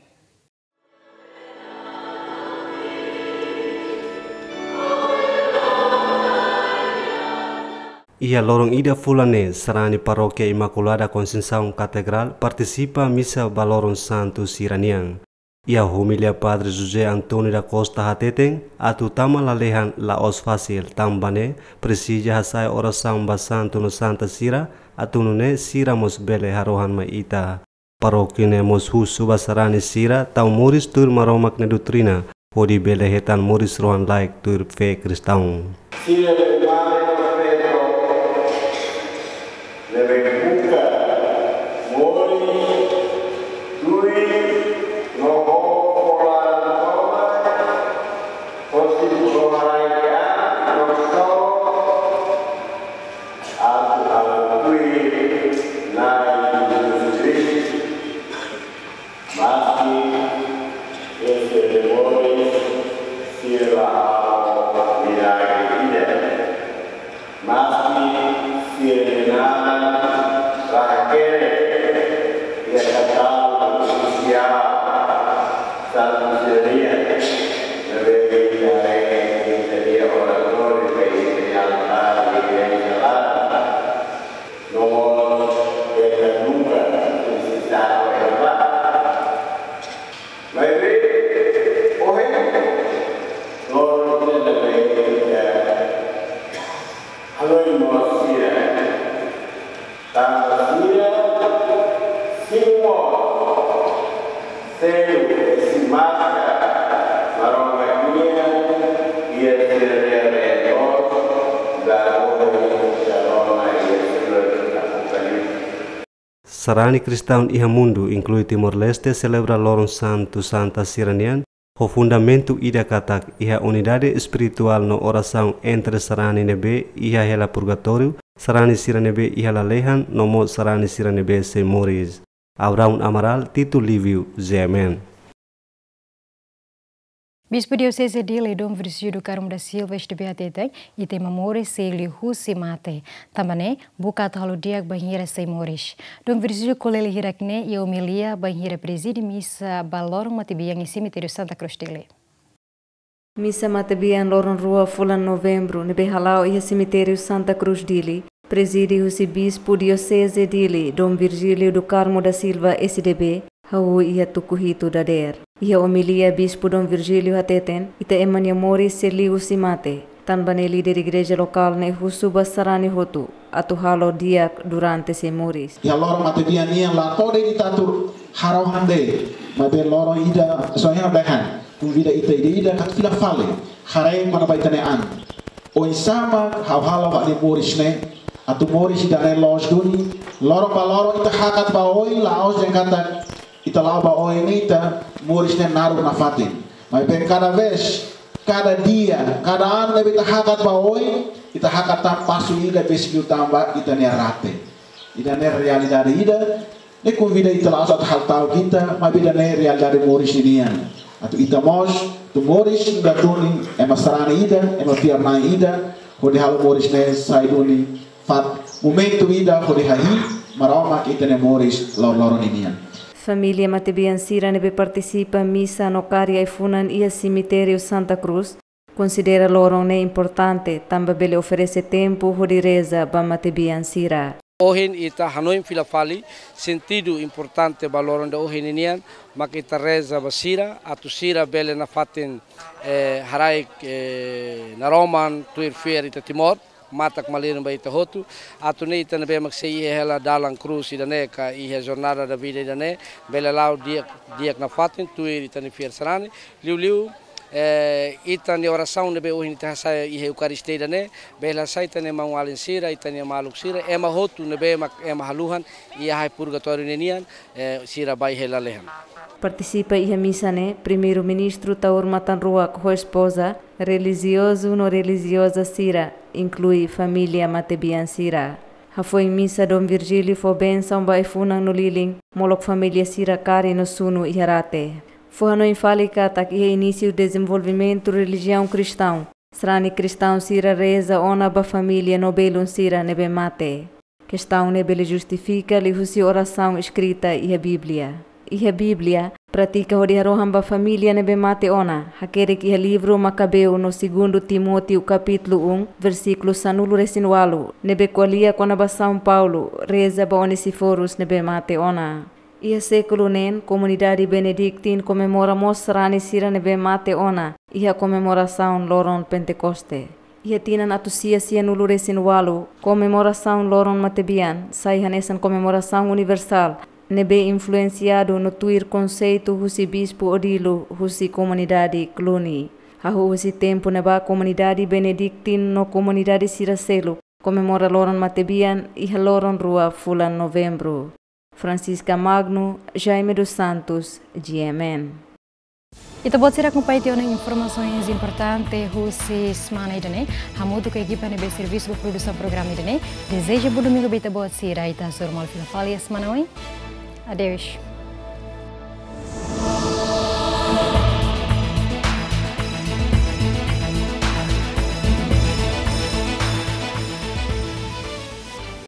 Iha loron ida fulan ne'e, sarani Parókia Imakulada Konseisaun Katedrál partisipa misa ba loron santu sira-nian. Iha omilia Padre José António da Costa hateten, atu tama lalehan la'ós fasil, tanba ne'e presiza hasa'e orasaun ba santu no santa sira, atu nune'e sira mós bele harohan mai ita. Parókia ne'e mós husu ba sarani sira tau moris tuir Maromak nia doutrina, hodi bele hetan moris rohan-laek tuir fé kristaun. Sira ne'ebé mate no feto, ne'ebé buka moris tuir no ho fulan tomak, hosi buka marai ka no solo, atu halo tuir Na'i Jesus Kristu. Maski sira-nia moris sira la halo milagre ida. Maski sira-nia naran la hakerek iha katálogu ofisiál santu sira-nian, ne'ebé ita haree iha ita-nia oratóriu, iha ita-nia altár, iha ita-nia igreja laran. No mós ita nunka presiza ko ela. Maibé, ohin, no ita ne'ebé ita halo mós sira. Tanba sira, simu selu esi marka Maromak nian iha sira-nia redentór, da ohin sira rona iha surat Apokalipse. Sarani kristaun iha mundu, inklui Timor-Leste, selebra loron santu santa sira-nian ho fundamentu ida katak iha unidade espirituál no orasaun entre sarani ne'ebé iha hela purgatóriu, sarani sira ne'ebé iha lalehan, no mós sarani sira ne'ebé sei moris. Abraão Amaral, Tito Livio, G M N. Bispu Dioseze Dili, Dom Virgílio do Carmo da Silva, S D B, hateten, ita ema moris sei liu husi mate. Tanba ne'e, buka atu halo di'ak bainhira sei moris. Dom Virgílio ko'alia hirak ne'e iha omilia bainhira prezide misa ba loron matebian iha Semitériu Santa Cruz Dili. Misa matebian loron rua fulan Novembru ne'ebé hala'o iha Semitériu Santa Cruz Dili, prezide husi Bispu Dioseze Dili, Dom Virgílio do Carmo da Silva, S D B, hahú iha tuku hitu dadeer. Iha omilia Bispu Dom Virgílio hateten, ita ema nia moris sei liu husi mate. Tanba ne'e líder igreja lokál ne'e husu ba sarani hotu atu halo di'ak durante sei moris. Iha loron matebian nian la to'o de'it ita atu harohan de'it, maibé loron ida, so iha behan, konvida ita ida-idak atu fila fali, haree kona-ba ita-nia an. Oinsá mak ha'u halo ha'u-nia moris ne'e, atu moris ida-ne'e loos duni, loron ba loron ita hakat ba oin, la'ós dehan katak ita la'o ba oin ne'e ita moris ne'e naruk nafatin. Maibé kada vez, kada dia, kada anu ne'ebé ita hakat ba oin, ita hakat tan pasu ida besik liután ba ita-nia rate. Ida-ne'e realidade ida, ne'e konvida ita la'ós atu halo ta'uk ita, maibé ida-ne'e realidade moris ninian. Atu ita mós, atu moris nu'udar duni, ema sarani ida, ema fiar-na'in ida, hodi halo moris ne'e sai duni, fatin momentu ida hodi hahi'i Maromak iha ita-nia moris loroloron ninian. Família matebian sira ne'ebé partisipa misa no kari ai-funan iha Semitériu Santa Cruz konsidera loron ne'e importante, tanba bele oferese tempu hodi reza ba matebian sira. Ohin ita hanoin fila fali sentidu importante ba loron ida ohin ninian, mak ita reza ba sira, atu sira bele nafatin, eh, haraik, eh, naroman tuir fiar ita Timor, matak malirin ba ita hotu, atu nune'e ita ne'ebé mak sei iha hela dalan krús ida-ne'e ka iha jornada da vida ida-ne'e, bele la'o di'ak, di'ak nafatin tuir ita-nia fiar sarani, liuliu, eh, ita-nia orasaun ne'ebé ohin ita hasa'e iha Eukaristia ida-ne'e, bele hasa'e ita-nia maun-alin sira, ita-nia maluk sira, ema hotu ne'ebé mak ema haluhan iha ai purgatóriu ninian, eh, sira bá iha lalehan. Partisipa iha misa ne'e, Primeiru-Ministru Taur Matan Ruak ho espoza, relijiozu no relijioza sira, inklui família matebian sira. Hafoin misa Dom Virgílio fó bensaun ba ai-funan no lilin, molok família sira kari no sunu iha rate. Fó hanoin fali katak iha inísiu dezenvolvimentu relijiaun kristaun, sarani kristaun sira reza ona ba família no belun sira ne'ebé mate. Kestaun ne'e bele justifika liuhusi orasaun eskrita iha Bíblia. Iha Bíblia, prátika hodi harohan ba família ne'ebé mate ona, hakerek iha livru Makabeu no Segundu Timóteu kapítulu um, versíkulu sanulu-resin-ualu, ne'ebé ko'alia kona-ba São Paulo, reza ba Onesiforus ne'ebé mate ona. Iha sékulu neen, komunidade Benediktin komemora mós sarani sira ne'ebé mate ona iha komemorasaun loron Pentekoste. Iha tinan atus sia sianulu-resin-ualu, komemorasaun loron matebian sai hanesan komemorasaun universál, ne'ebé influensiadu no tuir konseitu husi Bispu Odilo husi komunidade Cluny. Hahú husi tempu ne'ebá komunidade Benediktin no komunidade sira seluk komemora loron matebian iha loron rua fulan Novembru. Francisca Magno, Jaime dos Santos, G M N. Ita-boot sira akompaña tiha ona informasaun importante husi semana ida-ne'e. Hamutuk ho ekipa ne'ebé servisu ba produsaun programa ida-ne'e, dezeja bom domingu ba ita-boot sira, ita hasoru malu fila fali iha semana oin. Adeus.